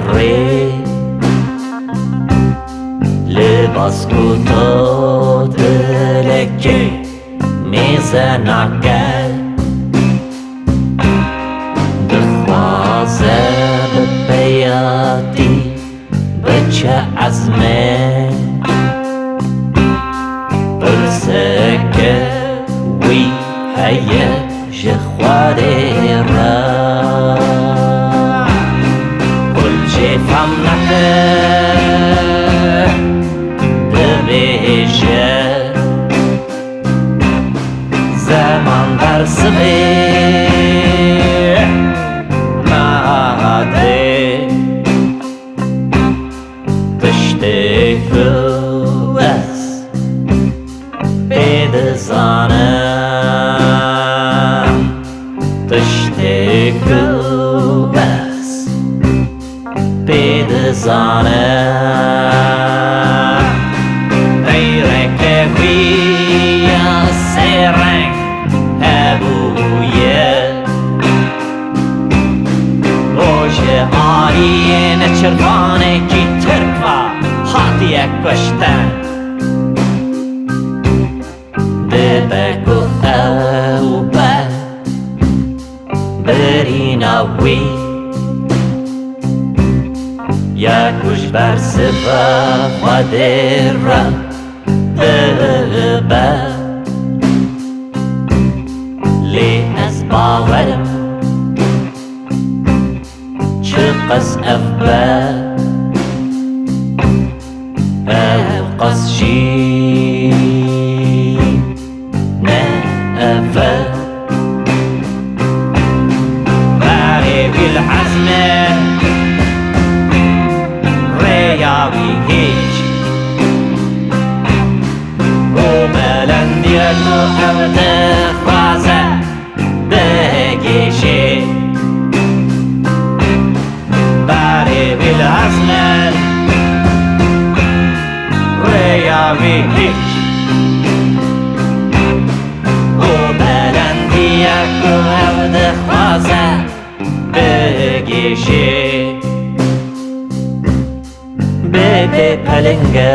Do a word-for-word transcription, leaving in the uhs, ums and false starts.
rê. Li baskûto dilekê mêze nake. Dixwaze bi peyatî biçe ezmê. Pirseke wî heye ji Xwedê re. Qul jê fam nake, dibêje, zeman bersivê nade. Tiştê ku ez pê dizanim, tiştê ku ez pê dizanim, peyreke wî ya sê reng hebûye. Rojê aliyê neçirvanekî Tirk ve hatiye kuştin. Dibe ku ew be birîna wî, ya ku ji ber siva Xwedê re dibe. Lê ez bawerim, çiqas ev be, ew qas jî ne ev e. Berê wî li ezm e, rêya wî hîç. Û belendiye ku ew dixwaze bigihîşê. Berê wî li ezm e, rêya wî hîç. Û belendiye ku ew dixwaze bigihîşê. Bê pê pelinge